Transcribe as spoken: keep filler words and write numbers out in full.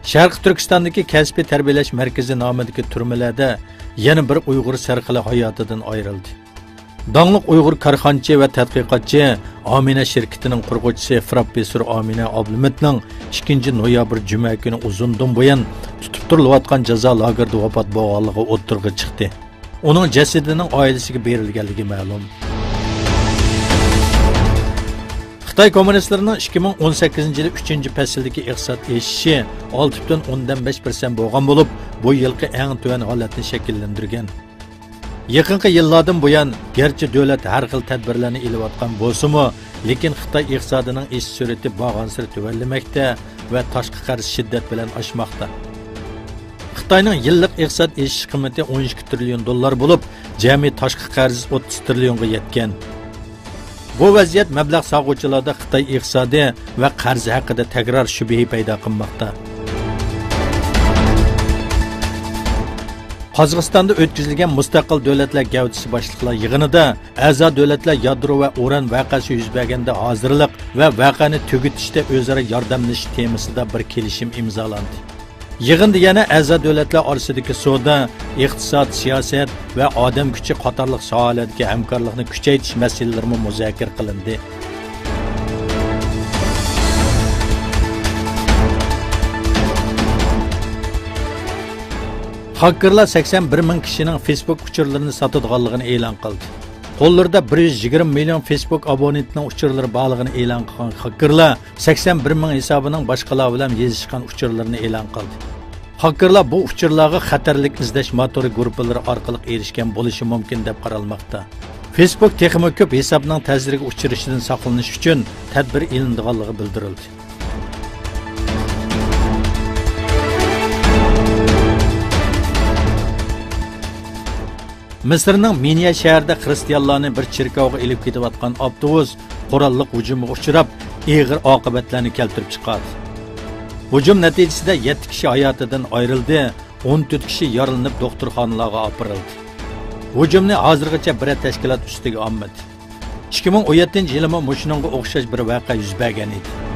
شەرقىي تۈركىستاندىكى كەسپىي تەربىيەلەش مەركىزى نامىدىكى تۈرمىلەردە يەنە بىر ئۇيغۇر سەرخىلى ھاياتىدىن ئايرىلدى. داڭلىق ئۇيغۇر كارخانىچى ۋە تەتقىقاتچى ئامىنە شىركىتىنىڭ قۇرغۇچىسى پروفېسسور ئامىنە ئابلىمىتنىڭ ئىككىنچى نويابىر جۈمە كۈنى ئۇزۇندىن بۇيان تۇتۇپ تۇرۇلۇۋاتقان جازا لاگېرىدا ۋاپات بولغانلىقى ئوتتۇرىغا چىقتى. ئۇنىڭ جەسىتىنىڭ ئائىلىسىگە بېرىلگەنلىكى مەلۇم. خىتاي كوممۇنىستلىرىنىڭ ئىككى مىڭ ئون سەككىزىنچى يىلى ئۈچىنچى پەسىلدىكى ئىقتىساد ئېشىشى ئالتە پۈتۈن ئوندىن بەش پىرسەنت بولغان بولۇپ، بۇ يىلقى ئەڭ تۆۋەن ھالەتنى شەكىللەندۈرگەن. يېقىنقى يىللاردىن بۇيان، گەرچە دۆلەت ھەر خىل تەدبىرلەرنى ئېلىۋاتقان بولسىمۇ، لېكىن خىتاي ئىقتىسادىنىڭ ئېشىش سۈرئىتى بارغانسېرى تۆۋەنلىمەكتە ۋە تاشقى قەرز شىددەت بىلەن ئاشماقتا. خىتاينىڭ يىللىق ئىقتىساد ئېشىش قىممىتى ئون ئىككى تىرىليون دوللار بولۇپ، جەمئىي تاشقى قەرز ئوتتۇز تىرىليونغا يەتكەن. بۇ ۋەزىيەت مەبلەغ سالغۇچىلاردا خىتاي ئىقتىسادى ۋە قەرزى ھەققىدە تەكرار شۈبھە پەيدا قىلماقتا. قازاقىستاندا ئۆتكۈزۈلگەن مۇستەقىل دۆلەتلەر گەۋدىسى باشلىقلار يىغىنىدا ئەزا دۆلەتلەر يادرو ۋە ئۇران ۋەقەسى يۈز بەرگەندە ھازىرلىق ۋە ۋەقەنى تۈگىتىشتە ئۆزئارا ياردەملىشىش تېمىسىدا بىر كېلىشىم ئىمزالاندى. يىغىندا يەنە ئەزا دۆلەتلەر ئارىسىدىكى سودا، ئىقتىساد، سىياسەت ۋە ئادەم كۈچى قاتارلىق ساھەلەردىكى ھەمكارلىقنى كۈچەيتىش مەسىلىلىرىمۇ مۇزاكىرە قىلىندى. خاككېرلار سەكسەن بىر مىڭ كىشىنىڭ فېيسبۇك ئۇچۇرلىرىنى ساتىدىغانلىقىنى ئېلان قىلدى. قوللىرىدا بىر يۈز يىگىرمە مىليون فېيسبۇك ئابونېنتىنىڭ ئۇچۇرلىرى بارلىقىنى ئېلان قىلغان خاككېرلار سەكسەن بىر مىڭ ھېسابىنىڭ باشقىلار بىلەن يېزىشقان ئۇچۇرلىرىنى ئېلان قىلدى. خاككېرلار بۇ ئۇچۇرلارغا خەتەرلىك ئىزدەش موتورى گۇرۇپپىلىرى ئارقىلىق ئېرىشكەن بولۇشى مۇمكىن دەپ قارالماقتا. فېيسبۇك تېخىمۇ كۆپ ھېسابنىڭ تەسىرىگە ئۇچرىشىدىن ساقلىنىش ئۈچۈن تەدبىر ئېلىنىدىغانلىقى بىلدۈرۈلدى. مىسىرنىڭ مىنيا شەھىرىدە خىرىستىيانلارنى بىر چېركاۋغا ئېلىپ كېتىۋاتقان ئاپتوبۇس قوراللىق ھۇجۇمغا ئۇچراپ، ئېغىر ئاقىۋەتلەرنى كەلتۈرۈپ چىقاردى. ھۇجۇم نەتىجىسىدە يەتتە كىشى ھاياتىدىن ئايرىلدى، ئون تۆت كىشى يارىلىنىپ دوختۇرخانىلارغا ئاپىرىلدى. ھۇجۇمنى ھازىرغىچە بىرەر تەشكىلات ئۈستىگە ئالمىدى. ئىككى مىڭ ئون يەتتىنچى يىلىمۇ مۇشۇنىڭغا ئوخشاش بىر ۋەقە يۈز بەرگەن ئىدى.